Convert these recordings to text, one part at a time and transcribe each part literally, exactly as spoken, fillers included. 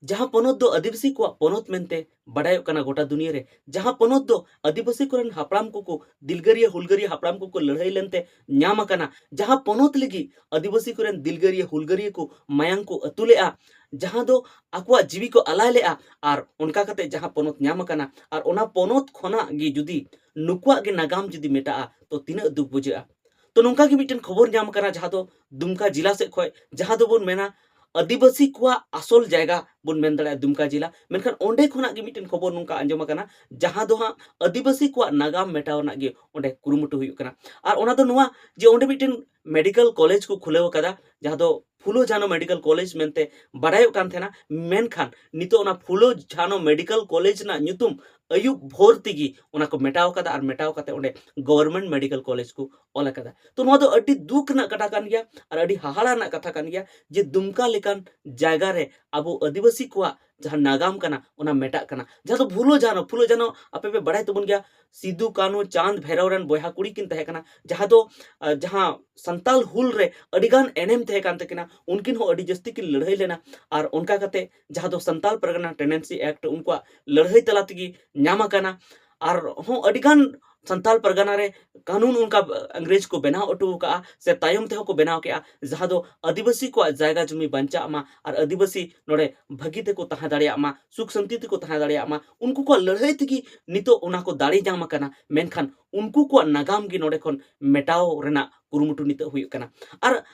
ᱡᱟᱦᱟᱸ ᱯᱚᱱᱚᱛ ᱫᱚ ᱟᱹᱫᱤᱵᱟᱹᱥᱤ ᱠᱚᱣᱟᱜ ᱯᱚᱱᱚᱛ ᱢᱮᱱᱛᱮ ᱵᱟᱰᱟᱭᱚᱜ ᱠᱟᱱᱟ ᱜᱚᱴᱟ ᱫᱩᱱᱤᱭᱟᱹ ᱨᱮ, ᱡᱟᱦᱟᱸ ᱯᱚᱱᱚᱛ ᱫᱚ ᱟᱹᱫᱤᱵᱟᱹᱥᱤ ᱠᱚᱨᱮᱱ ᱦᱟᱯᱲᱟᱢ ᱠᱚᱠᱚ, ᱫᱤᱞᱜᱟᱹᱨᱤᱭᱟᱹ ᱦᱩᱞᱜᱟᱹᱨᱤᱭᱟᱹ ᱦᱟᱯᱲᱟᱢ ᱠᱚᱠᱚ ᱞᱟᱹᱲᱦᱟᱹᱭ ᱞᱮᱱᱛᱮ ᱧᱟᱢ ᱟᱠᱟᱱᱟ, ᱡᱟᱦᱟᱸ ᱯᱚᱱᱚᱛ ᱞᱟᱹᱜᱤᱫ ᱟᱹᱫᱤᱵᱟᱹᱥᱤ ᱠᱚᱨᱮᱱ ᱫᱤᱞᱜᱟᱹᱨᱤᱭᱟᱹ ᱦᱩᱞᱜᱟᱹᱨᱤᱭᱟᱹ ᱠᱚ ᱢᱟᱭᱟᱝ ᱠᱚ ᱟᱹᱛᱩ ᱞᱮᱫᱼᱟ, ᱡᱟᱦᱟᱸ ᱫᱚ ᱟᱠᱚᱣᱟᱜ ᱡᱤᱣᱤ ᱠᱚ ᱟᱞᱟᱭ ᱞᱮᱫᱼᱟ, ᱟᱨ ᱚᱱᱠᱟ ᱠᱟᱛᱮ ᱡᱟᱦᱟᱸ ᱯᱚᱱᱚᱛ ᱧᱟᱢ ᱟᱠᱟᱱᱟ, ᱟᱨ ᱚᱱᱟ ᱯᱚᱱᱚᱛ ᱠᱷᱚᱱᱟᱜ ᱜᱮ ᱡᱩᱫᱤ ᱱᱩᱠᱩᱣᱟᱜ ᱜᱮ ᱱᱟᱜᱟᱢ ᱡᱩᱫᱤ ᱢᱮᱴᱟᱜᱼᱟ, ᱛᱚ ᱛᱤᱱᱟᱹᱜ ᱫᱩᱠ ᱵᱩᱡᱷᱟᱹᱜᱼᱟ᱾ ᱛᱚ ᱱᱚᱝᱠᱟ ᱜᱮ ᱢᱤᱫᱴᱮᱱ ᱠᱷᱚᱵᱚᱨ ᱧᱟᱢ ᱟᱠᱟᱱᱟ, ᱡᱟᱦᱟᱸ ᱫᱚ ᱫᱩᱢᱠᱟ ᱡᱮᱞᱟ ᱥᱮᱫ ᱠᱷᱚᱱ, ᱡᱟᱦᱟᱸ ᱫᱚᱵᱚᱱ ᱢᱮᱱᱟ ᱟᱹᱫᱤᱵᱟᱹᱥᱤ ᱠᱚᱣᱟᱜ ᱟᱥᱚᱞ ᱡᱟᱭᱜᱟ ᱵᱚᱱ ᱢᱮᱱ ᱫᱟᱲᱮᱭᱟᱜᱼᱟ ᱫᱩᱢᱠᱟ ᱡᱮᱞᱟ᱾ ᱢᱮᱱᱠᱷᱟᱱ ᱚᱸᱰᱮ ᱠᱷᱚᱱᱟᱜ ᱜᱮ ᱢᱤᱫᱴᱮᱱ ᱠᱷᱚᱵᱚᱨ ᱱᱚᱝᱠᱟ ᱟᱸᱡᱚᱢ ᱟᱠᱟᱱᱟ, ᱡᱟᱦᱟᱸ ᱫᱚ ᱦᱟᱸᱜ ᱟᱹᱫᱤᱵᱟᱹᱥᱤ ᱠᱚᱣᱟᱜ ᱱᱟᱜᱟᱢ ᱢᱮᱴᱟᱣ ᱨᱮᱱᱟᱜ ᱜᱮ ᱚᱸᱰᱮ ᱠᱩᱨᱩᱢᱩᱴᱩ ᱦᱩᱭᱩᱜ ᱠᱟᱱᱟ᱾ ᱟᱨ ᱚᱱᱟ ᱫᱚ ᱱᱚᱣᱟ ᱡᱮ ᱚᱸᱰᱮ ᱢᱤᱫᱴᱮᱱ ᱢᱮᱰᱤᱠᱮᱞ ᱠᱚᱞᱮᱡᱽ ᱠᱚ ᱠᱷᱩᱞᱟᱹᱣ ᱟᱠᱟᱫᱟ, ᱡᱟᱦᱟᱸ ᱫᱚ ᱯᱷᱩᱞᱳ ᱡᱷᱟᱱᱳ ᱢᱮᱰᱤᱠᱮᱞ ᱠᱚᱞᱮᱡᱽ ᱢᱮᱱᱛᱮ ᱵᱟᱰᱟᱭᱚᱜ ᱠᱟᱱ ᱛᱟᱦᱮᱱᱟ᱾ ᱢᱮᱱᱠᱷᱟᱱ ᱱᱤᱛᱚᱜ ᱚᱱᱟ ᱯᱷᱩᱞᱳ ᱡᱷᱟᱱᱳ ᱢᱮᱰᱤᱠᱮᱞ ᱠᱚᱞᱮᱡᱽ ᱨᱮᱱᱟᱜ ᱧᱩᱛᱩᱢ ᱟᱹᱭᱩᱵ ᱵᱷᱳᱨ ᱛᱮᱜᱮ ᱚᱱᱟ ᱠᱚ ᱢᱮᱴᱟᱣ ᱠᱟᱫᱟ, ᱟᱨ ᱢᱮᱴᱟᱣ ᱠᱟᱛᱮ ᱚᱸᱰᱮ ᱜᱚᱵᱷᱚᱨᱢᱮᱱᱴ ᱢᱮᱰᱤᱠᱮᱞ ᱠᱚᱞᱮᱡᱽ ᱠᱚ ᱚᱞ ᱟᱠᱟᱫᱟ᱾ ᱛᱚ ᱱᱚᱣᱟ ᱫᱚ ᱟᱹᱰᱤ ᱫᱩᱠ ᱨᱮᱱᱟᱜ ᱠᱟᱛᱷᱟ ᱠᱟᱱ ᱜᱮᱭᱟ ᱟᱨ ᱟᱹᱰᱤ ᱦᱟᱦᱟᱲᱟ ᱨᱮᱱᱟᱜ ᱠᱟᱛᱷᱟ ᱠᱟᱱ ᱜᱮᱭᱟ, ᱡᱮ ᱫᱩᱢᱠᱟ ᱞᱮᱠᱟᱱ ᱡᱟᱭᱜᱟ ᱨᱮ ᱟᱵᱚ ᱟᱹᱫᱤᱵᱟᱹᱥᱤ ᱠᱚᱣᱟᱜ ᱡᱟᱦᱟᱸ ᱱᱟᱜᱟᱢ ᱠᱟᱱᱟ, ᱚᱱᱟ ᱢᱮᱴᱟᱜ ᱠᱟᱱᱟ᱾ ᱡᱟᱦᱟᱸ ᱫᱚ ᱯᱷᱩᱞᱳ ᱡᱷᱟᱱᱳ, ᱯᱷᱩᱞᱳ ᱡᱷᱟᱱᱳ ᱟᱯᱮ ᱯᱮ ᱵᱟᱲᱟᱭ ᱛᱟᱵᱚᱱ ᱜᱮᱭᱟ, ᱥᱤᱫᱩ ᱠᱟᱹᱱᱦᱩ ᱪᱟᱸᱫᱽ ᱵᱷᱟᱭᱨᱳ ᱨᱮᱱ ᱵᱚᱭᱦᱟ ᱠᱩᱲᱤ ᱠᱤᱱ ᱛᱟᱦᱮᱸ ᱠᱟᱱᱟ, ᱡᱟᱦᱟᱸ ᱫᱚ, ᱟᱸ, ᱡᱟᱦᱟᱸ ᱥᱟᱱᱛᱟᱞ ᱦᱩᱞ ᱨᱮ ᱟᱹᱰᱤᱜᱟᱱ ᱮᱱᱮᱢ ᱛᱟᱦᱮᱸ ᱠᱟᱱ ᱛᱟᱹᱠᱤᱱᱟ᱾ ᱩᱱᱠᱤᱱ ᱦᱚᱸ ᱟᱹᱰᱤ ᱡᱟᱹᱥᱛᱤ ᱠᱤᱱ ᱞᱟᱹᱲᱦᱟᱹᱭ ᱞᱮᱱᱟ, ᱟᱨ ᱚᱱᱠᱟ ᱠᱟᱛᱮ ᱡᱟᱦᱟᱸ ᱫᱚ ᱥᱟᱱᱛᱟᱞ ᱯᱟᱨᱜᱟᱱᱟ ᱴᱮᱱᱰᱮᱱᱥᱤ ᱮᱠᱴ ᱩᱱᱠᱩᱣᱟᱜ ᱞᱟᱹᱲᱦᱟᱹᱭ ᱛᱟᱞᱟ ᱛᱮᱜᱮ ᱧᱟᱢ ᱟᱠᱟᱱᱟ᱾ ᱟᱨ ᱦᱚᱸ ᱟᱹᱰᱤᱜᱟᱱ ᱥᱟᱱᱛᱟᱞ ᱯᱟᱨᱜᱟᱱᱟ ᱨᱮ ᱠᱟᱹᱱᱩᱱ ᱚᱱᱠᱟ ᱤᱝᱨᱮᱡᱽ ᱠᱚ ᱵᱮᱱᱟᱣ ᱦᱚᱴᱚ ᱟᱠᱟᱫᱼᱟ, ᱥᱮ ᱛᱟᱭᱚᱢ ᱛᱮᱦᱚᱸ ᱠᱚ ᱵᱮᱱᱟᱣ ᱠᱮᱫᱼᱟ, ᱡᱟᱦᱟᱸ ᱫᱚ ᱟᱹᱫᱤᱵᱟᱹᱥᱤ ᱠᱚᱣᱟᱜ ᱡᱟᱭᱜᱟ ᱡᱩᱢᱤ ᱵᱟᱧᱪᱟᱜ ᱢᱟ ᱟᱨ ᱟᱹᱫᱤᱵᱟᱹᱥᱤ ᱱᱚᱰᱮ ᱵᱷᱟᱹᱜᱤ ᱛᱮᱠᱚ ᱛᱟᱦᱮᱸ ᱫᱟᱲᱮᱭᱟᱜ ᱢᱟ, ᱥᱩᱠ ᱥᱟᱱᱛᱤ ᱛᱮᱠᱚ ᱛᱟᱦᱮᱸ ᱫᱟᱲᱮᱭᱟᱜ ᱢᱟ᱾ ᱩᱱᱠᱩ ᱠᱚᱣᱟᱜ ᱞᱟᱹᱲᱦᱟᱹᱭ ᱛᱮᱜᱮ ᱱᱤᱛᱚᱜ ᱚᱱᱟ ᱠᱚ ᱫᱟᱲᱮ ᱧᱟᱢ ᱟᱠᱟᱱᱟ, ᱢᱮᱱᱠᱷᱟᱱ ᱩᱱᱠᱩ ᱠᱚᱣᱟᱜ ᱱᱟᱜᱟᱢ ᱜᱮ ᱱᱚᱰᱮ ᱠᱷᱚᱱ ᱢᱮᱴᱟᱣ ᱨᱮᱱᱟᱜ ᱠᱩᱨᱩᱢᱩᱴᱩ ᱱᱤᱛᱚᱜ ᱦᱩᱭᱩᱜ ᱠᱟᱱᱟ᱾ ᱟᱨ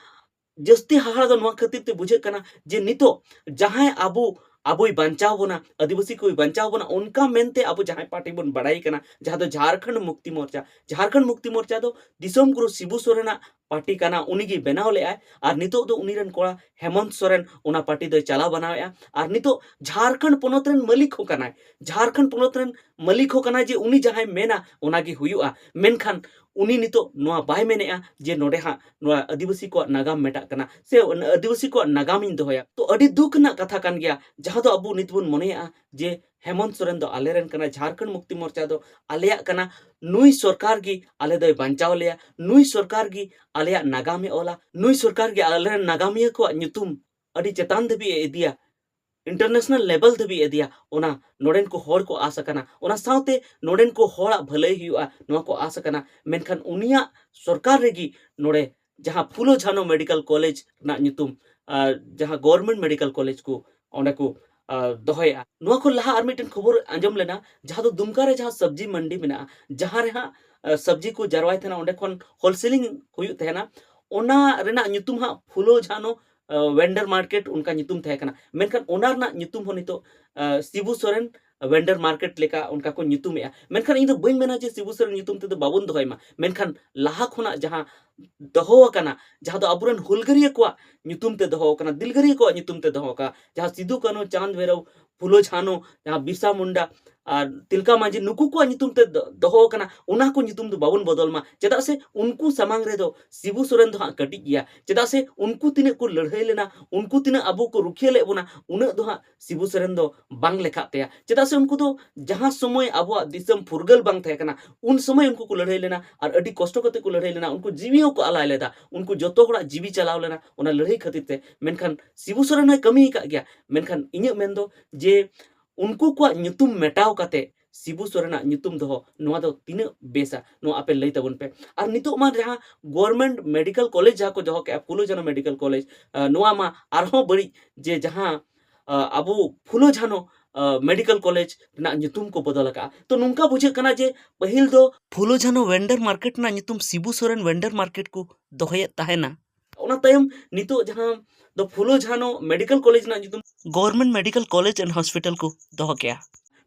ᱡᱟᱹᱥᱛᱤ ᱦᱟᱦᱟᱲᱟ ᱫᱚ ᱱᱚᱣᱟ ᱠᱷᱟᱹᱛᱤᱨ ᱛᱮ ᱵᱩᱡᱷᱟᱹᱜ ᱠᱟᱱᱟ ᱡᱮ ᱱᱤᱛᱚᱜ ᱡᱟᱦᱟᱸᱭ ᱟᱵᱚ, ᱟᱵᱚᱭ ᱵᱟᱧᱪᱟᱣ ᱵᱚᱱᱟ, ᱟᱹᱫᱤᱵᱟᱹᱥᱤ ᱠᱚᱭ ᱵᱟᱧᱪᱟᱣ ᱵᱚᱱᱟ, ᱚᱱᱠᱟ ᱢᱮᱱᱛᱮ ᱟᱵᱚ ᱡᱟᱦᱟᱸᱭ ᱯᱟᱨᱴᱤ ᱵᱚᱱ ᱵᱟᱲᱟᱭ ᱠᱟᱱᱟ, ᱡᱟᱦᱟᱸ ᱫᱚ ᱡᱷᱟᱨᱠᱷᱚᱸᱰ ᱢᱩᱠᱛᱤ ᱢᱳᱨᱪᱟ᱾ ᱡᱷᱟᱨᱠᱷᱚᱸᱰ ᱢᱩᱠᱛᱤ ᱢᱳᱨᱪᱟ ᱫᱚ ᱫᱤᱥᱚᱢ ᱜᱩᱨᱩ ᱥᱤᱵᱩ ᱥᱚᱨᱮᱱᱟᱜ ᱯᱟᱨᱴᱤ ᱠᱟᱱᱟ, ᱩᱱᱤᱜᱮ ᱵᱮᱱᱟᱣ ᱞᱮᱫᱟᱭ᱾ ᱟᱨ ᱱᱤᱛᱚᱜ ᱫᱚ ᱩᱱᱤ ᱨᱮᱱ ᱠᱚᱲᱟ ᱦᱮᱢᱚᱱᱛ ᱥᱚᱨᱮᱱ ᱚᱱᱟ ᱯᱟᱨᱴᱤ ᱫᱚᱭ ᱪᱟᱞᱟᱣ ᱵᱟᱱᱟᱣᱮᱫᱼᱟ᱾ ᱟᱨ ᱱᱤᱛᱚᱜ ᱡᱷᱟᱨᱠᱷᱚᱸᱰ ᱯᱚᱱᱚᱛ ᱨᱮᱱ ᱢᱟᱹᱞᱤᱠ ᱦᱚᱸ ᱠᱟᱱᱟᱭ, ᱡᱷᱟᱨᱠᱷᱚᱸᱰ ᱯᱚᱱᱚᱛ ᱨᱮᱱ ᱢᱟᱹᱞᱤᱠ ᱦᱚᱸ ᱠᱟᱱᱟᱭ, ᱡᱮ ᱩᱱᱤ ᱡᱟᱦᱟᱸᱭ ᱢᱮᱱᱟ ᱚᱱᱟᱜᱮ ᱦᱩᱭᱩᱜᱼᱟ᱾ ᱢᱮᱱᱠᱷᱟᱱ ᱩᱱᱤ ᱱᱤᱛᱚᱜ ᱱᱚᱣᱟ ᱵᱟᱭ ᱢᱮᱱᱮᱫᱼᱟ ᱡᱮ ᱱᱚᱰᱮ ᱦᱟᱸᱜ ᱱᱚᱣᱟ ᱟᱹᱫᱤᱵᱟᱹᱥᱤ ᱠᱚᱣᱟᱜ ᱱᱟᱜᱟᱢ ᱢᱮᱴᱟᱜ ᱠᱟᱱᱟ ᱥᱮ ᱟᱹᱫᱤᱵᱟᱹᱥᱤ ᱠᱚᱣᱟᱜ ᱱᱟᱜᱟᱢᱤᱧ ᱫᱚᱦᱚᱭᱟ᱾ ᱛᱚ ᱟᱹᱰᱤ ᱫᱩᱠ ᱨᱮᱱᱟᱜ ᱠᱟᱛᱷᱟ ᱠᱟᱱ ᱜᱮᱭᱟ, ᱡᱟᱦᱟᱸ ᱫᱚ ᱟᱵᱚ ᱱᱤᱛ ᱵᱚᱱ ᱢᱚᱱᱮᱭᱟᱜᱼᱟ ᱡᱮ ᱦᱮᱢᱚᱱᱛ ᱥᱚᱨᱮᱱ ᱫᱚ ᱟᱞᱮ ᱨᱮᱱ ᱠᱟᱱᱟᱭ, ᱡᱷᱟᱨᱠᱷᱚᱸᱰ ᱢᱩᱠᱛᱤ ᱢᱳᱨᱪᱟ ᱫᱚ ᱟᱞᱮᱭᱟᱜ ᱠᱟᱱᱟ, ᱱᱩᱭ ᱥᱚᱨᱠᱟᱨ ᱜᱮ ᱟᱞᱮ ᱫᱚᱭ ᱵᱟᱧᱪᱟᱣ ᱞᱮᱭᱟ, ᱱᱩᱭ ᱥᱚᱨᱠᱟᱨ ᱜᱮ ᱟᱞᱮᱭᱟᱜ ᱱᱟᱜᱟᱢᱮ ᱚᱞᱟ, ᱱᱩᱭ ᱥᱚᱨᱠᱟᱨ ᱜᱮ ᱟᱞᱮ ᱨᱮᱱ ᱱᱟᱜᱟᱢᱤᱭᱟᱹ ᱠᱚᱣᱟᱜ ᱧᱩᱛᱩᱢ ᱟᱹᱰᱤ ᱪᱮᱛᱟᱱ ᱫᱷᱟᱹᱵᱤᱡ ᱮ ᱤᱫᱤᱭᱟ᱾ international level ᱫᱷᱟᱹᱵᱤᱡ ᱤᱫᱤᱭᱟ, ᱚᱱᱟ ᱱᱚᱰᱮᱱ ᱠᱚ ᱦᱚᱲ ᱠᱚ ᱟᱥ ᱟᱠᱟᱱᱟ᱾ ᱚᱱᱟ ᱥᱟᱶᱛᱮ ᱱᱚᱰᱮᱱ ᱠᱚ ᱦᱚᱲᱟᱜ ᱵᱷᱟᱹᱞᱟᱹᱭ ᱦᱩᱭᱩᱜᱼᱟ, ᱱᱚᱣᱟ ᱠᱚ ᱟᱥ ᱟᱠᱟᱱᱟ᱾ ᱢᱮᱱᱠᱷᱟᱱ ᱩᱱᱤᱭᱟᱜ ᱥᱚᱨᱠᱟᱨ ᱨᱮᱜᱮ ᱱᱚᱰᱮ ᱡᱟᱦᱟᱸ ᱯᱷᱩᱞᱳ ᱡᱷᱟᱱᱳ ᱢᱮᱰᱤᱠᱮᱞ ᱠᱚᱞᱮᱡᱽ ᱨᱮᱱᱟᱜ ᱧᱩᱛᱩᱢ, ᱟᱨ ᱡᱟᱦᱟᱸ ᱜᱚᱵᱷᱚᱨᱱᱢᱮᱱᱴ ᱢᱮᱰᱤᱠᱮᱞ ᱠᱚᱞᱮᱡᱽ ᱠᱚ ᱚᱸᱰᱮ ᱠᱚ, ᱟᱨ, ᱫᱚᱦᱚᱭᱮᱫᱼᱟ᱾ ᱱᱚᱣᱟ ᱠᱷᱚᱱ ᱞᱟᱦᱟ ᱟᱨ ᱢᱤᱫᱴᱮᱱ ᱠᱷᱚᱵᱚᱨ ᱟᱸᱡᱚᱢ ᱞᱮᱱᱟ, ᱡᱟᱦᱟᱸ ᱫᱚ ᱫᱩᱢᱠᱟ ᱨᱮ ᱡᱟᱦᱟᱸ ᱥᱚᱵᱽᱡᱤ ᱢᱟᱱᱰᱤ ᱢᱮᱱᱟᱜᱼᱟ, ᱡᱟᱦᱟᱸ ᱨᱮ ᱦᱟᱸᱜ, ᱟᱨ, ᱥᱚᱵᱽᱡᱤ ᱠᱚ ᱡᱟᱨᱣᱟᱭ ᱛᱟᱦᱮᱱᱟ, ᱚᱸᱰᱮ ᱠᱷᱚᱱ ᱦᱳᱞᱥᱮᱞᱤᱝ ᱦᱩᱭᱩᱜ ᱛᱟᱦᱮᱱᱟ, ᱚᱱᱟ ᱨᱮᱱᱟᱜ ᱧᱩᱛᱩᱢ ᱦᱟᱸᱜ ᱯᱷᱩᱞᱳ ᱡᱷᱟᱱᱳ, ᱟᱨ, ᱣᱮᱱᱰᱟᱨ ᱢᱟᱨᱠᱮᱴ ᱚᱱᱠᱟ ᱧᱩᱛᱩᱢ ᱛᱟᱦᱮᱸ ᱠᱟᱱᱟ᱾ ᱢᱮᱱᱠᱷᱟᱱ ᱚᱱᱟ ᱨᱮᱱᱟᱜ ᱧᱩᱛᱩᱢ ᱦᱚᱸ ᱱᱤᱛᱚᱜ, ᱟᱨ, ᱥᱤᱵᱩ ᱥᱚᱨᱮᱱ ᱣᱮᱱᱰᱟᱨ ᱢᱟᱨᱠᱮᱴ ᱞᱮᱠᱟ ᱚᱱᱠᱟ ᱠᱚ ᱧᱩᱛᱩᱢᱮᱜᱼᱟ᱾ ᱢᱮᱱᱠᱷᱟᱱ ᱤᱧ ᱫᱚ ᱵᱟᱹᱧ ᱢᱮᱱᱟ ᱡᱮ ᱥᱤᱵᱩ ᱥᱚᱨᱮᱱ ᱧᱩᱛᱩᱢ ᱛᱮᱫᱚ ᱵᱟᱵᱚᱱ ᱫᱚᱦᱚᱭ ᱢᱟ, ᱢᱮᱱᱠᱷᱟᱱ ᱞᱟᱦᱟ ᱠᱷᱚᱱᱟᱜ ᱡᱟᱦᱟᱸ ᱫᱚᱦᱚ ᱟᱠᱟᱱᱟ, ᱡᱟᱦᱟᱸ ᱫᱚ ᱟᱵᱚᱨᱮᱱ ᱦᱩᱞᱜᱟᱹᱨᱤᱭᱟᱹ ᱠᱚᱣᱟᱜ ᱧᱩᱛᱩᱢ ᱛᱮ ᱫᱚᱦᱚ ᱟᱠᱟᱱᱟ, ᱫᱤᱞᱜᱟᱹᱨᱤᱭᱟᱹ ᱠᱚᱣᱟᱜ ᱧᱩᱛᱩᱢ ᱛᱮ ᱫᱚᱦᱚ ᱟᱠᱟᱱᱟ, ᱡᱟᱦᱟᱸ ᱥᱤᱫᱩ, ᱠᱟᱹᱱᱦᱩ, ᱪᱟᱸᱫᱽ, ᱵᱷᱟᱭᱨᱳ, ᱯᱷᱩᱞᱳ, ᱡᱷᱟᱱᱳ, ᱡᱟᱦᱟᱸ ᱵᱤᱨᱥᱟ ᱢᱩᱱᱰᱟ ᱟᱨ ᱛᱤᱞᱠᱟ ᱢᱟᱹᱡᱷᱤ, ᱱᱩᱠᱩ ᱠᱚᱣᱟᱜ ᱧᱩᱛᱩᱢ ᱛᱮ ᱫᱚ-, ᱫᱚᱦᱚ ᱟᱠᱟᱱᱟ, ᱚᱱᱟ ᱠᱚ ᱧᱩᱛᱩᱢ ᱫᱚ ᱵᱟᱵᱚᱱ ᱵᱚᱫᱚᱞ ᱢᱟ᱾ ᱪᱮᱫᱟᱜ ᱥᱮ ᱩᱱᱠᱩ ᱥᱟᱢᱟᱝ ᱨᱮᱫᱚ ᱥᱤᱵᱩ ᱥᱚᱨᱮᱱ ᱫᱚ ᱦᱟᱸᱜ ᱠᱟᱹᱴᱤᱡ ᱜᱮᱭᱟ᱾ ᱪᱮᱫᱟᱜ ᱥᱮ ᱩᱱᱠᱩ ᱛᱤᱱᱟᱹᱜ ᱠᱚ ᱞᱟᱹᱲᱦᱟᱹᱭ ᱞᱮᱱᱟ, ᱩᱱᱠᱩ ᱛᱤᱱᱟᱹᱜ ᱟᱵᱚ ᱠᱚ ᱨᱩᱠᱷᱤᱭᱟᱹ ᱞᱮᱫ ᱵᱚᱱᱟ, ᱩᱱᱟᱹᱜ ᱫᱚ ᱦᱟᱸᱜ ᱥᱤᱵᱩ ᱥᱚᱨᱮᱱ ᱫᱚ ᱵᱟᱝ ᱞᱮᱠᱷᱟᱜ ᱛᱟᱭᱟ᱾ ᱪᱮᱫᱟᱜ ᱥᱮ ᱩᱱᱠᱩ ᱫᱚ ᱡᱟᱦᱟᱸ ᱥᱚᱢᱚᱭ ᱟᱵᱚᱣᱟᱜ ᱫᱤᱥᱚᱢ ᱯᱷᱩᱨᱜᱟᱹᱞ ᱵᱟᱝ ᱛᱟᱦᱮᱸ ᱠᱟᱱᱟ, ᱩᱱ ᱥᱚᱢᱚᱭ ᱩᱱᱠᱩ ᱠᱚ ᱞᱟᱹᱲᱦᱟᱹᱭ ᱞᱮᱱᱟ ᱟᱨ ᱟᱹᱰᱤ ᱠᱚᱥᱴᱚ ᱠᱟᱛᱮ ᱠᱚ ᱞᱟᱹᱲᱦᱟᱹᱭ ᱞᱮᱱᱟ, ᱩᱱᱠᱩ ᱡᱤᱣᱤ ᱦᱚᱸᱠᱚ ᱟᱞᱟᱭ ᱞᱮᱫᱟ, ᱩᱱᱠᱩ ᱡᱚᱛᱚ ᱦᱚᱲᱟᱜ ᱡᱤᱣᱤ ᱪᱟᱞᱟᱣ ᱞᱮᱱᱟ ᱚᱱᱟ ᱞᱟᱹᱲᱦᱟᱹᱭ ᱠᱷᱟᱹᱛᱤᱨ ᱛᱮ᱾ ᱢᱮᱱᱠᱷᱟᱱ ᱥᱤᱵᱩ ᱥᱚᱨᱮᱱ ᱦᱚᱸᱭ ᱠᱟᱹᱢᱤ ᱟᱠᱟᱫ ᱜᱮᱭᱟ᱾ ᱢᱮᱱᱠᱷᱟᱱ ᱤᱧᱟᱹᱜ ᱢᱮᱱ ᱫᱚ ᱡᱮ ᱩᱱᱠᱩ ᱠᱚᱣᱟᱜ ᱧᱩᱛᱩᱢ ᱢᱮᱴᱟᱣ ᱠᱟᱛᱮ ᱥᱤᱵᱩ ᱥᱚᱨᱮᱱᱟᱜ ᱧᱩᱛᱩᱢ ᱫᱚᱦᱚ, ᱱᱚᱣᱟ ᱫᱚ ᱛᱤᱱᱟᱹᱜ ᱵᱮᱥᱟ, ᱱᱚᱣᱟ ᱟᱯᱮ ᱞᱟᱹᱭ ᱛᱟᱵᱚᱱ ᱯᱮ᱾ ᱟᱨ ᱱᱤᱛᱚᱜ ᱢᱟ ᱡᱟᱦᱟᱸ ᱜᱚᱵᱷᱚᱨᱱᱢᱮᱱᱴ ᱢᱮᱰᱤᱠᱮᱞ ᱠᱚᱞᱮᱡᱽ ᱡᱟᱦᱟᱸ ᱠᱚ ᱫᱚᱦᱚ ᱠᱮᱜᱼᱟ, ᱯᱷᱩᱞᱳ ᱡᱷᱟᱱᱳ ᱢᱮᱰᱤᱠᱮᱞ ᱠᱚᱞᱮᱡᱽ, ᱟᱸ, ᱱᱚᱣᱟ ᱢᱟ ᱟᱨᱦᱚᱸ ᱵᱟᱹᱲᱤᱡ ᱡᱮ ᱡᱟᱦᱟᱸ, ᱟᱸ, ᱟᱵᱚ ᱯᱷᱩᱞᱳ ᱡᱷᱟᱱᱳ, ᱟᱸ, ᱢᱮᱰᱤᱠᱮᱞ ᱠᱚᱞᱮᱡᱽ ᱨᱮᱱᱟᱜ ᱧᱩᱛᱩᱢ ᱠᱚ ᱵᱚᱫᱚᱞ ᱟᱠᱟᱜᱼᱟ᱾ ᱛᱚ ᱱᱚᱝᱠᱟ ᱵᱩᱡᱷᱟᱹᱜ ᱠᱟᱱᱟ ᱡᱮ ᱯᱟᱹᱦᱤᱞ ᱫᱚ ᱯᱷᱩᱞᱳ ᱡᱷᱟᱱᱳ ᱣᱮᱱᱰᱟᱨ ᱢᱟᱨᱠᱮᱴ ᱨᱮᱱᱟᱜ ᱧᱩᱛᱩᱢ ᱥᱤᱵᱩ ᱥᱚᱨᱮᱱ ᱣᱮᱱᱰᱟᱨ ᱢᱟᱨᱠᱮᱴ ᱠᱚ ᱫᱚᱦᱚᱭᱮᱫ ᱛᱟᱦᱮᱱᱟ᱾ ᱚᱱᱟ ᱛᱟᱭᱚᱢ ᱱᱤᱛᱚᱜ ᱡᱟᱦᱟᱸ ᱫᱚ ᱯᱷᱩᱞᱳ ᱡᱷᱟᱱᱳ ᱢᱮᱰᱤᱠᱮᱞ ᱠᱚᱞᱮᱡᱽ ᱨᱮᱱᱟᱜ ᱧᱩᱛᱩᱢ government medical college and hospital ᱠᱚ ᱫᱚᱦᱚ ᱠᱮᱜᱼᱟ᱾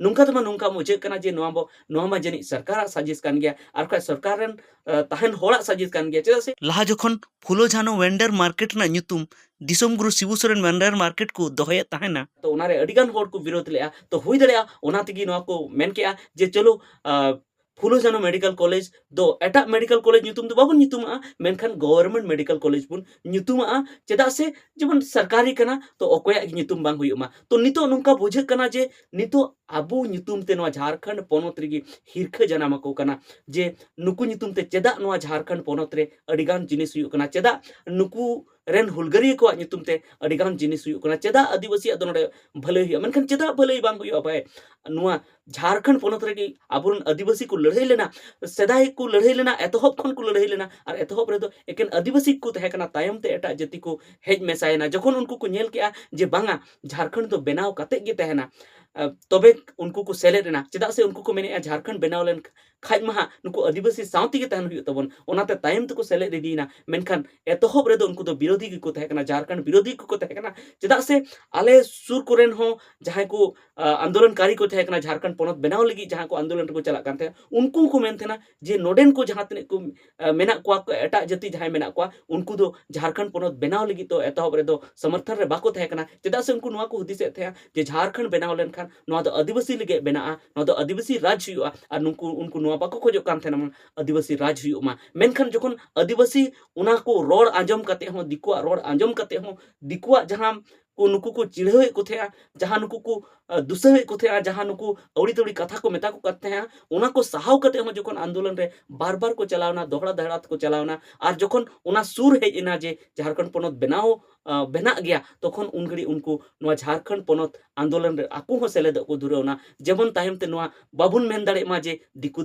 ᱱᱚᱝᱠᱟ ᱛᱮᱢᱟ ᱱᱚᱝᱠᱟ ᱵᱩᱡᱷᱟᱹᱜ ᱠᱟᱱᱟ ᱡᱮ ᱱᱚᱣᱟ ᱵᱚ-, ᱱᱚᱣᱟ ᱢᱟ ᱡᱟᱹᱱᱤᱡ ᱥᱚᱨᱠᱟᱨᱟᱜ ᱥᱟᱡᱤᱥ ᱠᱟᱱ ᱜᱮᱭᱟ, ᱟᱨ ᱠᱷᱟᱡ ᱥᱚᱨᱠᱟᱨ ᱨᱮᱱ, ᱟᱸ, ᱛᱟᱦᱮᱱ ᱦᱚᱲᱟᱜ ᱥᱟᱡᱤᱥ ᱠᱟᱱ ᱜᱮᱭᱟ᱾ ᱪᱮᱫᱟᱜ ᱥᱮ ᱞᱟᱦᱟ ᱡᱚᱠᱷᱚᱱ ᱯᱷᱩᱞᱳ ᱡᱷᱟᱱᱳ ᱣᱮᱱᱰᱟᱨ ᱢᱟᱨᱠᱮᱴ ᱨᱮᱱᱟᱜ ᱧᱩᱛᱩᱢ ᱫᱤᱥᱚᱢ ᱜᱩᱨᱩ ᱥᱤᱵᱩ ᱥᱚᱨᱮᱱ ᱣᱮᱱᱰᱟᱨ ᱢᱟᱨᱠᱮᱴ ᱠᱚ ᱫᱚᱦᱚᱭᱮᱫ ᱛᱟᱦᱮᱱᱟ, ᱛᱚ ᱚᱱᱟᱨᱮ ᱟᱹᱰᱤᱜᱟᱱ ᱦᱚᱲ ᱠᱚ ᱵᱤᱨᱳᱫ ᱞᱮᱜᱼᱟ᱾ ᱛᱚ ᱦᱩᱭ ᱫᱟᱲᱮᱭᱟᱜᱼᱟ ᱚᱱᱟ ᱛᱮᱜᱮ ᱱᱚᱣᱟ ᱠᱚ ᱢᱮᱱ ᱠᱮᱜᱼᱟ ᱡᱮ ᱪᱚᱞᱚ, ᱟᱸ, ᱯᱷᱩᱞᱳ ᱡᱷᱟᱱᱳ ᱢᱮᱰᱤᱠᱮᱞ ᱠᱚᱞᱮᱡᱽ ᱫᱚ ᱮᱴᱟᱜ ᱢᱮᱰᱤᱠᱮᱞ ᱠᱚᱞᱮᱡᱽ ᱧᱩᱛᱩᱢ ᱫᱚ ᱵᱟᱵᱚᱱ ᱧᱩᱛᱩᱢᱟᱜᱼᱟ, ᱢᱮᱱᱠᱷᱟᱱ ᱜᱚᱵᱷᱚᱨᱱᱢᱮᱱᱴ ᱢᱮᱰᱤᱠᱮᱞ ᱠᱚᱞᱮᱡᱽ ᱵᱚᱱ ᱧᱩᱛᱩᱢᱟᱜᱼᱟ᱾ ᱪᱮᱫᱟᱜ ᱥᱮ ᱡᱮᱢᱚᱱ ᱥᱚᱨᱠᱟᱨᱤ ᱠᱟᱱᱟ, ᱛᱚ ᱚᱠᱚᱭᱟᱜ ᱜᱮ ᱧᱩᱛᱩᱢ ᱵᱟᱝ ᱦᱩᱭᱩᱜ ᱢᱟ᱾ ᱛᱚ ᱱᱤᱛᱚᱜ ᱱᱚᱝᱠᱟ ᱵᱩᱡᱷᱟᱹᱜ ᱠᱟᱱᱟ ᱡᱮ ᱱᱤᱛᱚᱜ ᱟᱵᱚ ᱧᱩᱛᱩᱢ ᱛᱮ ᱱᱚᱣᱟ ᱡᱷᱟᱲᱠᱷᱚᱸᱰ ᱯᱚᱱᱚᱛ ᱨᱮᱜᱮ ᱦᱤᱨᱠᱷᱟᱹ ᱡᱟᱱᱟᱢ ᱟᱠᱚ ᱠᱟᱱᱟ ᱡᱮ ᱱᱩᱠᱩ ᱧᱩᱛᱩᱢ ᱛᱮ ᱪᱮᱫᱟᱜ ᱱᱚᱣᱟ ᱡᱷᱟᱲᱠᱷᱚᱸᱰ ᱯᱚᱱᱚᱛ ᱨᱮ ᱟᱹᱰᱤᱜᱟᱱ ᱡᱤᱱᱤᱥ ᱦᱩᱭᱩᱜ ᱠᱟᱱᱟ, ᱪᱮᱫᱟᱜ ᱱᱩᱠᱩ ᱨᱮᱱ ᱦᱩᱞᱜᱟᱹᱨᱤᱭᱟᱹ ᱠᱚᱣᱟᱜ ᱧᱩᱛᱩᱢ ᱛᱮ ᱟᱹᱰᱤ ᱜᱟᱱ ᱡᱤᱱᱤᱥ ᱦᱩᱭᱩᱜ ᱠᱟᱱᱟ᱾ ᱪᱮᱫᱟᱜ ᱟᱹᱫᱤᱵᱟᱹᱥᱤᱭᱟᱜ ᱫᱚ ᱱᱚᱰᱮ ᱵᱷᱟᱹᱞᱟᱹᱭ ᱦᱩᱭᱩᱜᱼᱟ? ᱢᱮᱱᱠᱷᱟᱱ ᱪᱮᱫᱟᱜ ᱵᱷᱟᱹᱞᱟᱹᱭ ᱵᱟᱝ ᱦᱩᱭᱩᱜᱼᱟ ᱵᱷᱟᱭ? ᱱᱚᱣᱟ ᱡᱷᱟᱲᱠᱷᱚᱸᱰ ᱯᱚᱱᱚᱛ ᱨᱮᱜᱮ ᱟᱵᱚᱨᱮᱱ ᱟᱹᱫᱤᱵᱟᱹᱥᱤ ᱠᱚ ᱞᱟᱹᱲᱦᱟᱹᱭ ᱞᱮᱱᱟ᱾ ᱥᱮᱫᱟᱭ ᱠᱚ ᱞᱟᱹᱲᱦᱟᱹᱭ ᱞᱮᱱᱟ, ᱮᱛᱚᱦᱚᱵ ᱠᱷᱚᱱ ᱠᱚ ᱞᱟᱹᱲᱦᱟᱹᱭ ᱞᱮᱱᱟ, ᱟᱨ ᱮᱛᱚᱦᱚᱵ ᱨᱮᱫᱚ ᱮᱠᱮᱱ ᱟᱹᱫᱤᱵᱟᱹᱥᱤ ᱠᱚ ᱛᱟᱦᱮᱸ ᱠᱟᱱᱟ᱾ ᱛᱟᱭᱚᱢ ᱛᱮ ᱮᱴᱟᱜ ᱡᱟᱹᱛᱤ ᱠᱚ ᱦᱮᱡ ᱢᱮᱥᱟᱭᱮᱱᱟ᱾ ᱡᱚᱠᱷᱚᱱ ᱩᱱᱠᱩ ᱠᱚ ᱧᱮᱞ ᱠᱮᱜᱼᱟ ᱡᱮ ᱵᱟᱝᱟ, ᱡᱷᱟᱲᱠᱷᱚᱸᱰ ᱫᱚ ᱵᱮᱱᱟᱣ ᱠᱟᱛᱮ ᱜᱮ ᱛᱟᱦᱮᱱᱟ, ᱟᱸ, ᱛᱚᱵᱮ ᱩᱱᱠᱩ ᱠᱚ ᱥᱮᱞᱮᱫ ᱮᱱᱟ᱾ ᱪᱮᱫᱟᱜ ᱥᱮ ᱩᱱᱠᱩ ᱠᱚ ᱢᱮᱱᱮᱫᱼᱟ, ᱡᱷᱟᱲᱠᱷᱚᱸᱰ ᱵᱮᱱᱟᱣ ᱞᱮᱱ ᱠᱷᱟᱡ ᱢᱟ ᱦᱟᱸᱜ ᱱᱩᱠᱩ ᱟᱹᱫᱤᱵᱟᱹᱥᱤ ᱥᱟᱶ ᱛᱮᱜᱮ ᱛᱟᱦᱮᱱ ᱦᱩᱭᱩᱜ ᱛᱟᱵᱚᱱ, ᱚᱱᱟᱛᱮ ᱛᱟᱭᱚᱢ ᱛᱮᱠᱚ ᱥᱮᱞᱮᱫ ᱤᱫᱤᱭᱮᱱᱟ᱾ ᱢᱮᱱᱠᱷᱟᱱ ᱮᱛᱚᱦᱚᱵ ᱨᱮᱫᱚ ᱩᱱᱠᱩ ᱫᱚ ᱵᱤᱨᱳᱫᱷᱤ ᱜᱮᱠᱚ ᱛᱟᱦᱮᱸ ᱠᱟᱱᱟ, ᱡᱷᱟᱲᱠᱷᱚᱸᱰ ᱵᱤᱨᱳᱫᱷᱤ ᱜᱮᱠᱚ ᱛᱟᱦᱮᱸ ᱠᱟᱱᱟ᱾ ᱪᱮᱫᱟᱜ ᱥᱮ ᱟᱞᱮ ᱥᱩᱨ ᱠᱚᱨᱮᱱ ᱦᱚᱸ ᱡᱟᱦᱟᱸᱭ ᱠᱚ, ᱟ, ᱟᱱᱫᱳᱞᱚᱱᱠᱟᱨᱤ ᱠᱚ ᱛᱟᱦᱮᱸ ᱠᱟᱱᱟ, ᱡᱷᱟᱲᱠᱷᱚᱸᱰ ᱯᱚᱱᱚᱛ ᱵᱮᱱᱟᱣ ᱞᱟᱹᱜᱤᱫ ᱡᱟᱦᱟᱸ ᱠᱚ ᱟᱱᱫᱳᱞᱚᱱ ᱨᱮᱠᱚ ᱪᱟᱞᱟᱜ ᱠᱟᱱ ᱛᱟᱦᱮᱸᱫ, ᱩᱱᱠᱩ ᱦᱚᱸᱠᱚ ᱢᱮᱱ ᱛᱟᱦᱮᱱᱟ ᱡᱮ ᱱᱚᱰᱮᱱ ᱠᱚ ᱡᱟᱦᱟᱸ ᱛᱤᱱᱟᱹᱜ ᱠᱚ, ᱟ, ᱢᱮᱱᱟᱜ ᱠᱚᱣᱟ ᱠᱚ, ᱮᱴᱟᱜ ᱡᱟᱹᱛᱤ ᱡᱟᱦᱟᱸᱭ ᱢᱮᱱᱟᱜ ᱠᱚᱣᱟ, ᱩᱱᱠᱩ ᱫᱚ ᱡᱷᱟᱲᱠᱷᱚᱸᱰ ᱯᱚᱱᱚᱛ ᱵᱮᱱᱟᱣ ᱞᱟᱹᱜᱤᱫ ᱫᱚ ᱮᱛᱚᱦᱚᱵ ᱨᱮᱫᱚ ᱥᱚᱢᱚᱨᱛᱷᱚᱱ ᱨᱮ ᱵᱟᱠᱚ ᱛᱟᱦᱮᱸ ᱠᱟᱱᱟ᱾ ᱪᱮᱫᱟᱜ ᱥᱮ ᱩᱱᱠᱩ ᱱᱚᱣᱟ ᱠᱚ ᱦᱩᱫᱤᱥᱮᱫ ᱛᱟᱦᱮᱸᱫ ᱡᱮ ᱡᱷᱟᱲᱠᱷᱚᱸᱰ ᱵᱮᱱᱟᱣ ᱞᱮᱱᱠᱷᱟᱱ ᱱᱚᱣᱟ ᱫᱚ ᱟᱹᱫᱤᱵᱟᱹᱥᱤ ᱞᱟᱹᱜᱤᱫ ᱵᱮᱱᱟᱜᱼᱟ, ᱱᱚᱣᱟ ᱫᱚ ᱟᱹᱫᱤᱵᱟᱹᱥᱤ ᱨᱟᱡᱽ ᱦᱩᱭᱩᱜᱼᱟ, ᱟᱨ ᱱᱩᱠᱩ, ᱩᱱᱠᱩ ᱱᱚᱣᱟ ᱵᱟᱠᱚ ᱠᱷᱚᱡᱚᱜ ᱠᱟᱱ ᱛᱟᱦᱮᱱᱟ ᱟᱹᱫᱤᱵᱟᱹᱥᱤ ᱨᱟᱡᱽ ᱦᱩᱭᱩᱜ ᱢᱟ᱾ ᱢᱮᱱᱠᱷᱟᱱ ᱡᱚᱠᱷᱚᱱ ᱟᱹᱫᱤᱵᱟᱹᱥᱤ ᱚᱱᱟ ᱠᱚ ᱨᱚᱲ ᱟᱸᱡᱚᱢ ᱠᱟᱛᱮ ᱦᱚᱸ, ᱫᱤᱠᱩᱣᱟᱜ ᱨᱚᱲ ᱟᱸᱡᱚᱢ ᱠᱟᱛᱮ ᱦᱚᱸ, ᱫᱤᱠᱩᱣᱟᱜ ᱡᱟᱦᱟᱸ ᱠᱚ ᱱᱩᱠᱩ ᱠᱚ ᱪᱤᱲᱦᱟᱹᱣᱮᱫ ᱠᱚ ᱛᱟᱦᱮᱸᱜᱼᱟ, ᱡᱟᱦᱟᱸ ᱱᱩᱠᱩ ᱠᱚ, ᱟ, ᱫᱩᱥᱟᱹᱣᱮᱫ ᱠᱚ ᱛᱟᱦᱮᱸᱜᱼᱟ, ᱡᱟᱦᱟᱸ ᱱᱩᱠᱩ ᱟᱹᱣᱲᱤ ᱛᱟᱹᱣᱲᱤ ᱠᱟᱛᱷᱟ ᱠᱚ ᱢᱮᱛᱟ ᱠᱚ ᱠᱟᱱ ᱛᱟᱦᱮᱸᱜᱼᱟ, ᱚᱱᱟ ᱠᱚ ᱥᱟᱦᱟᱣ ᱠᱟᱛᱮ ᱦᱚᱸ ᱡᱚᱠᱷᱚᱱ ᱟᱱᱫᱳᱞᱚᱱ ᱨᱮ ᱵᱟᱨ ᱵᱟᱨ ᱠᱚ ᱪᱟᱞᱟᱣᱱᱟ, ᱫᱚᱦᱲᱟ ᱫᱚᱦᱲᱟ ᱛᱮᱠᱚ ᱪᱟᱞᱟᱣᱱᱟ, ᱟᱨ ᱡᱚᱠᱷᱚᱱ ᱚᱱᱟ ᱥᱩᱨ ᱦᱮᱡ ᱮᱱᱟ ᱡᱮ ᱡᱷᱟᱲᱠᱷᱚᱸᱰ ᱯᱚᱱᱚᱛ ᱵᱮᱱᱟᱣ, ᱟ, ᱵᱮᱱᱟᱜ ᱜᱮᱭᱟ, ᱛᱚᱠᱷᱚᱱ ᱩᱱ ᱜᱷᱟᱹᱲᱤᱡ ᱩᱱᱠᱩ ᱱᱚᱣᱟ ᱡᱷᱟᱲᱠᱷᱚᱸᱰ ᱯᱚᱱᱚᱛ ᱟᱱᱫᱳᱞᱚᱱ ᱨᱮ ᱟᱠᱚ ᱦᱚᱸ ᱥᱮᱞᱮᱫᱚᱜ ᱠᱚ ᱫᱷᱩᱨᱟᱹᱣ ᱮᱱᱟ᱾ ᱡᱮᱢᱚᱱ ᱛᱟᱭᱚᱢ ᱛᱮ ᱱᱚᱣᱟ ᱵᱟᱵᱚᱱ ᱢᱮᱱ ᱫᱟᱲᱮᱭᱟᱜ ᱢᱟ ᱡᱮ ᱫᱤᱠᱩ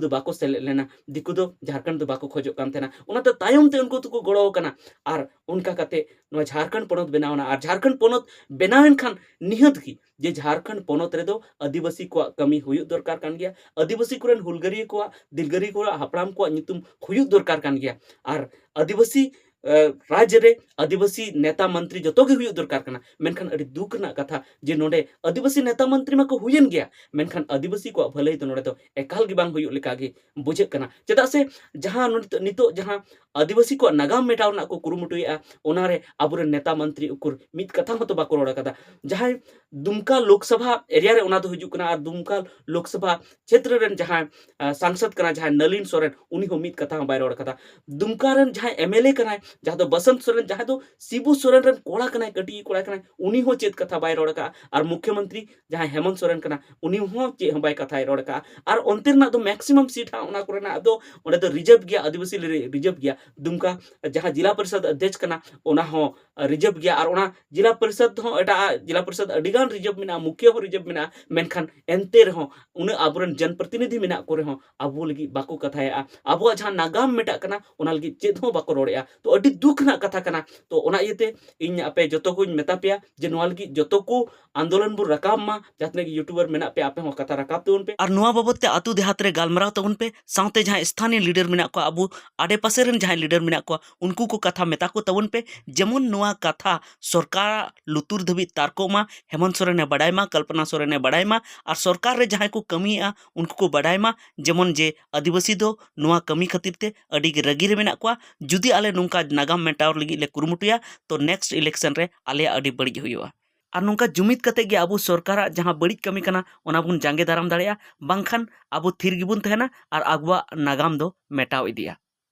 ᱫᱚ ᱵᱟᱠᱚ ᱥᱮᱞᱮᱫ ᱞᱮᱱᱟ, ᱫᱤᱠᱩ ᱫᱚ ᱡᱷᱟᱲᱠᱷᱚᱸᱰ ᱫᱚ ᱵᱟᱠᱚ ᱠᱷᱚᱡᱚᱜ ᱠᱟᱱ ᱛᱟᱦᱮᱱᱟ᱾ ᱚᱱᱟᱛᱮ ᱛᱟᱭᱚᱢ ᱛᱮ ᱩᱱᱠᱩ ᱫᱚᱠᱚ ᱜᱚᱲᱚ ᱟᱠᱟᱱᱟ᱾ ᱟᱨ ᱚᱱᱠᱟ ᱠᱟᱛᱮ ᱱᱚᱣᱟ ᱡᱷᱟᱲᱠᱷᱚᱸᱰ ᱯᱚᱱᱚᱛ ᱵᱮᱱᱟᱣ ᱮᱱᱟ᱾ ᱟᱨ ᱡᱷᱟᱲᱠᱷᱚᱸᱰ ᱯᱚᱱᱚᱛ ᱵᱮᱱᱟᱣ ᱮᱱ ᱠᱷᱟᱱ ᱱᱤᱦᱟᱹᱛ ᱜᱮ ᱡᱮ ᱡᱷᱟᱲᱠᱷᱚᱸᱰ ᱯᱚᱱᱚᱛ ᱨᱮᱫᱚ ᱟᱹᱫᱤᱵᱟᱹᱥᱤ ᱠᱚᱣᱟᱜ ᱠᱟᱹᱢᱤ ᱦᱩᱭᱩᱜ ᱫᱚᱨᱠᱟᱨ ᱠᱟᱱ ᱜᱮᱭᱟ, ᱟᱹᱫᱤᱵᱟᱹᱥᱤ ᱠᱚᱨᱮᱱ ᱦᱩᱞᱜᱟᱹᱨᱤᱭᱟᱹ ᱠᱚᱣᱟᱜ, ᱫᱤᱞᱜᱟᱹᱨᱤᱭᱟᱹ ᱠᱚᱣᱟᱜ, ᱦᱟᱯᱲᱟᱢ ᱠᱚᱣᱟᱜ ᱧᱩᱛᱩᱢ ᱦᱩᱭᱩᱜ ᱫᱚᱨᱠᱟᱨ ᱠᱟᱱ ᱜᱮᱭᱟ᱾ ᱟᱨ ᱟᱹᱫᱤᱵᱟᱹᱥᱤ, ᱮ, ᱨᱟᱡᱽ ᱨᱮ ᱟᱹᱫᱤᱵᱟᱹᱥᱤ ᱱᱮᱛᱟ ᱢᱚᱱᱛᱨᱤ ᱡᱚᱛᱚ ᱜᱮ ᱦᱩᱭᱩᱜ ᱫᱚᱨᱠᱟᱨ ᱠᱟᱱᱟ᱾ ᱢᱮᱱᱠᱷᱟᱱ ᱟᱹᱰᱤ ᱫᱩᱠ ᱨᱮᱱᱟᱜ ᱠᱟᱛᱷᱟ ᱡᱮ ᱱᱚᱰᱮ ᱟᱹᱫᱤᱵᱟᱹᱥᱤ ᱱᱮᱛᱟ ᱢᱚᱱᱛᱨᱤ ᱢᱟᱠᱚ ᱦᱩᱭᱮᱱ ᱜᱮᱭᱟ, ᱢᱮᱱᱠᱷᱟᱱ ᱟᱹᱫᱤᱵᱟᱹᱥᱤ ᱠᱚᱣᱟᱜ ᱵᱷᱟᱹᱞᱟᱹᱭ ᱫᱚ ᱱᱚᱰᱮ ᱫᱚ ᱮᱠᱟᱞ ᱜᱮ ᱵᱟᱝ ᱦᱩᱭᱩᱜ ᱞᱮᱠᱟ ᱜᱮ ᱵᱩᱡᱷᱟᱹᱜ ᱠᱟᱱᱟ᱾ ᱪᱮᱫᱟᱜ ᱥᱮ ᱡᱟᱦᱟᱸ ᱱᱤᱛᱚᱜ, ᱱᱤᱛᱚᱜ ᱡᱟᱦᱟᱸ ᱟᱹᱫᱤᱵᱟᱹᱥᱤ ᱠᱚᱣᱟᱜ ᱱᱟᱜᱟᱢ ᱢᱮᱴᱟᱣ ᱨᱮᱱᱟᱜ ᱠᱚ ᱠᱩᱨᱩᱢᱩᱴᱩᱭᱮᱫᱼᱟ, ᱚᱱᱟᱨᱮ ᱟᱵᱚᱨᱮᱱ ᱱᱮᱛᱟ ᱢᱚᱱᱛᱨᱤ ᱩᱠᱩᱨ ᱢᱤᱫ ᱠᱟᱛᱷᱟ ᱦᱚᱸᱛᱚ ᱵᱟᱠᱚ ᱨᱚᱲ ᱟᱠᱟᱫᱟ᱾ ᱡᱟᱦᱟᱸᱭ ᱫᱩᱢᱠᱟ ᱞᱳᱠᱥᱚᱵᱷᱟ ᱮᱨᱤᱭᱟ ᱨᱮ ᱚᱱᱟ ᱫᱚ ᱦᱤᱡᱩᱜ ᱠᱟᱱᱟ, ᱟᱨ ᱫᱩᱢᱠᱟ ᱞᱳᱠᱥᱚᱵᱷᱟ ᱪᱷᱮᱛᱨᱚ ᱨᱮᱱ ᱡᱟᱦᱟᱸᱭ, ᱟ, ᱥᱟᱝᱥᱚᱫ ᱠᱟᱱᱟ, ᱡᱟᱦᱟᱸᱭ ᱱᱟᱞᱤᱱ ᱥᱚᱨᱮᱱ, ᱩᱱᱤ ᱦᱚᱸ ᱢᱤᱫ ᱠᱟᱛᱷᱟ ᱦᱚᱸ ᱵᱟᱭ ᱨᱚᱲ ᱟᱠᱟᱫᱟ᱾ ᱫᱩᱢᱠᱟ ᱨᱮᱱ ᱡᱟᱦᱟᱸᱭ ᱮᱢ ᱮᱞ ᱮ ᱠᱟᱱᱟᱭ, ᱡᱟᱦᱟᱸ ᱫᱚ ᱵᱚᱥᱚᱱᱛ ᱥᱚᱨᱮᱱ, ᱡᱟᱦᱟᱸᱭ ᱫᱚ ᱥᱤᱵᱩ ᱥᱚᱨᱮᱱ ᱨᱮᱱ ᱠᱚᱲᱟ ᱠᱟᱱᱟᱭ, ᱠᱟᱹᱴᱤᱡ ᱠᱚᱲᱟ ᱠᱟᱱᱟᱭ, ᱩᱱᱤ ᱦᱚᱸ ᱪᱮᱫ ᱠᱟᱛᱷᱟ ᱵᱟᱭ ᱨᱚᱲ ᱟᱠᱟᱫᱼᱟ᱾ ᱟᱨ ᱢᱩᱠᱷᱭᱚᱢᱚᱱᱛᱨᱤ ᱡᱟᱦᱟᱸᱭ ᱦᱮᱢᱚᱱᱛ ᱥᱚᱨᱮᱱ ᱠᱟᱱᱟ, ᱩᱱᱤ ᱦᱚᱸ ᱪᱮᱫ ᱦᱚᱸ ᱵᱟᱭ ᱠᱟᱛᱷᱟᱭ ᱨᱚᱲ ᱟᱠᱟᱫᱼᱟ᱾ ᱟᱨ ᱚᱱᱛᱮ ᱨᱮᱱᱟᱜ ᱫᱚ maximum seat ᱦᱟᱸᱜ ᱚᱱᱟ ᱠᱚᱨᱮᱱᱟᱜ ᱫᱚ ᱚᱸᱰᱮ ᱫᱚ reserve ᱜᱮᱭᱟ, ᱟᱹᱫᱤᱵᱟᱹᱥᱤ ᱞᱟᱹᱜᱤᱫ reserve ᱜᱮᱭᱟ᱾ ᱫᱩᱢᱠᱟ ᱡᱟᱦᱟᱸ ᱡᱤᱞᱟ ᱯᱚᱨᱤᱥᱚᱫ ᱚᱫᱷᱭᱚᱠᱷ ᱠᱟᱱᱟ, ᱚᱱᱟ ᱦᱚᱸ ᱨᱤᱡᱟᱹᱵᱷ ᱜᱮᱭᱟ᱾ ᱟᱨ ᱚᱱᱟ ᱡᱤᱞᱟ ᱯᱚᱨᱤᱥᱚᱫ ᱦᱚᱸ, ᱮᱴᱟᱜ ᱡᱤᱞᱟ ᱯᱚᱨᱤᱥᱚᱫ ᱟᱹᱰᱤ ᱜᱟᱱ ᱨᱤᱡᱟᱹᱵᱷ ᱢᱮᱱᱟᱜᱼᱟ, ᱢᱩᱠᱷᱤᱭᱟᱹ ᱦᱚᱸ ᱨᱤᱡᱟᱹᱵᱷ ᱢᱮᱱᱟᱜᱼᱟ, ᱢᱮᱱᱠᱷᱟᱱ ᱮᱱᱛᱮ ᱨᱮᱦᱚᱸ ᱩᱱᱟᱹᱜ ᱟᱵᱚᱨᱮᱱ ᱡᱚᱱᱯᱨᱚᱛᱤᱱᱤᱫᱷᱤ ᱢᱮᱱᱟᱜ ᱠᱚ ᱨᱮᱦᱚᱸ ᱟᱵᱚ ᱞᱟᱹᱜᱤᱫ ᱵᱟᱠᱚ ᱠᱟᱛᱷᱟᱭᱮᱫᱼᱟ᱾ ᱟᱵᱚᱣᱟᱜ ᱡᱟᱦᱟᱸ ᱱᱟᱜᱟᱢ ᱢᱮᱴᱟᱜ ᱠᱟᱱᱟ, ᱚᱱᱟ ᱞᱟᱹᱜᱤᱫ ᱪᱮᱫ ᱦᱚᱸ ᱵᱟᱠᱚ ᱨᱚᱲᱮᱫᱼᱟ᱾ ᱛᱚ, ᱟᱹᱰᱤ ᱫᱩᱠ ᱨᱮᱱᱟᱜ ᱠᱟᱛᱷᱟ ᱠᱟᱱᱟ᱾ ᱛᱚ, ᱚᱱᱟ ᱤᱭᱟᱹᱛᱮ ᱤᱧ ᱟᱯᱮ ᱡᱚᱛᱚ ᱠᱚᱧ ᱢᱮᱛᱟ ᱯᱮᱭᱟ ᱡᱮ ᱱᱚᱣᱟ ᱞᱟᱹᱜᱤᱫ ᱡᱚᱛᱚ ᱠᱚ ᱟᱱᱫᱳᱞᱚᱱ ᱵᱚᱱ ᱨᱟᱠᱟᱵ ᱢᱟ᱾ ᱡᱟᱦᱟᱸ ᱛᱤᱱᱟᱹᱜ ᱜᱮ YouTuber ᱢᱮᱱᱟᱜ ᱯᱮᱭᱟ, ᱟᱯᱮ ᱦᱚᱸ ᱠᱟᱛᱷᱟ ᱨᱟᱠᱟᱵ ᱛᱟᱵᱚᱱ ᱯᱮ᱾ ᱟᱨ ᱱᱚᱣᱟ ᱵᱟᱵᱚᱛ ᱛᱮ ᱟᱹᱛᱩ ᱫᱮᱦᱟᱛ ᱨᱮ ᱜᱟᱞᱢᱟᱨᱟᱣ ᱛᱟᱵᱚᱱ ᱯᱮ, ᱥᱟᱶᱛᱮ ᱡᱟᱦᱟᱸᱭ ᱥᱛᱷᱟᱱᱤᱭᱚ leader ᱢᱮᱱᱟᱜ ᱠᱚᱣᱟ, ᱟᱵᱚ ᱟᱰᱮ ᱯᱟᱥᱮ ᱨᱮᱱ ᱡᱟᱦᱟᱸᱭ leader ᱢᱮᱱᱟᱜ ᱠᱚᱣᱟ, ᱩᱱᱠᱩ ᱠᱚ ᱠᱟᱛᱷᱟ ᱢᱮᱛᱟ ᱠᱚ ᱛᱟᱵᱚᱱ ᱯᱮ, ᱡᱮᱢᱚᱱ ᱱᱚᱣᱟ ᱠᱟᱛᱷᱟ ᱥᱚᱨᱠᱟᱨᱟᱜ ᱞᱩᱛᱩᱨ ᱫᱷᱟᱹᱵᱤᱡ ᱛᱟᱨᱠᱚᱜ ᱢᱟ, ᱦᱮᱢᱚᱱᱛ ᱥᱚᱨᱮᱱᱮ ᱵᱟᱰᱟᱭ ᱢᱟ, ᱠᱚᱞᱯᱚᱱᱟ ᱥᱚᱨᱮᱱᱮ ᱵᱟᱰᱟᱭ ᱢᱟ, ᱟᱨ ᱥᱚᱨᱠᱟᱨ ᱨᱮ ᱡᱟᱦᱟᱸᱭ ᱠᱚ ᱠᱟᱹᱢᱤᱭᱮᱫᱼᱟ, ᱩᱱᱠᱩ ᱠᱚ ᱵᱟᱰᱟᱭ ᱢᱟ, ᱡᱮᱢᱚᱱ ᱡᱮ ᱟᱹᱫᱤᱵᱟᱹᱥᱤ ᱫᱚ ᱱᱚᱣᱟ ᱠᱟᱹᱢᱤ ᱠᱷᱟᱹᱛᱤᱨ ᱛᱮ ᱟᱹᱰᱤ ᱜᱮ ᱨᱟᱹᱜᱤ ᱨᱮ ᱢᱮᱱᱟᱜ ᱠᱚᱣᱟ᱾ ᱡᱩᱫᱤ ᱟᱞᱮ ᱱᱚᱝᱠᱟ ᱱᱟᱜᱟᱢ ᱢᱮᱴᱟᱣ ᱞᱟᱹᱜᱤᱫ ᱞᱮ ᱠᱩᱨᱩᱢᱩᱴᱩᱭᱟ, ᱛᱚ next election ᱨᱮ ᱟᱞᱮᱭᱟᱜ ᱟᱹᱰᱤ ᱵᱟᱹᱲᱤᱡ ᱦᱩᱭᱩᱜᱼᱟ᱾ ᱟᱨ ᱱᱚᱝᱠᱟ ᱡᱩᱢᱤᱫ ᱠᱟᱛᱮ ᱜᱮ ᱟᱵᱚ ᱥᱚᱨᱠᱟᱨᱟᱜ ᱡᱟᱦᱟᱸ ᱵᱟᱹᱲᱤᱡ ᱠᱟᱹᱢᱤ ᱠᱟᱱᱟ, ᱚᱱᱟ ᱵᱚᱱ ᱡᱟᱸᱜᱮ ᱫᱟᱨᱟᱢ ᱫᱟᱲᱮᱭᱟᱜᱼᱟ, ᱵᱟᱝᱠᱷᱟᱱ ᱟᱵᱚ ᱛᱷᱤᱨ ᱜᱮᱵᱚᱱ ᱛᱟᱦᱮᱱᱟ ᱟᱨ ᱟᱵᱚᱣᱟᱜ ᱱᱟᱜᱟᱢ ᱫᱚ ᱢᱮᱴᱟᱣ ᱤᱫᱤᱜᱼᱟ᱾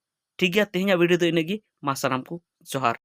ᱴᱷᱤᱠ ᱜᱮᱭᱟ, ᱛᱮᱦᱮᱧᱟᱜ video ᱫᱚ ᱤᱱᱟᱹᱜ ᱜᱮ᱾ ᱢᱟ ᱥᱟᱱᱟᱢ ᱠᱚ ᱡᱚᱦᱟᱨ᱾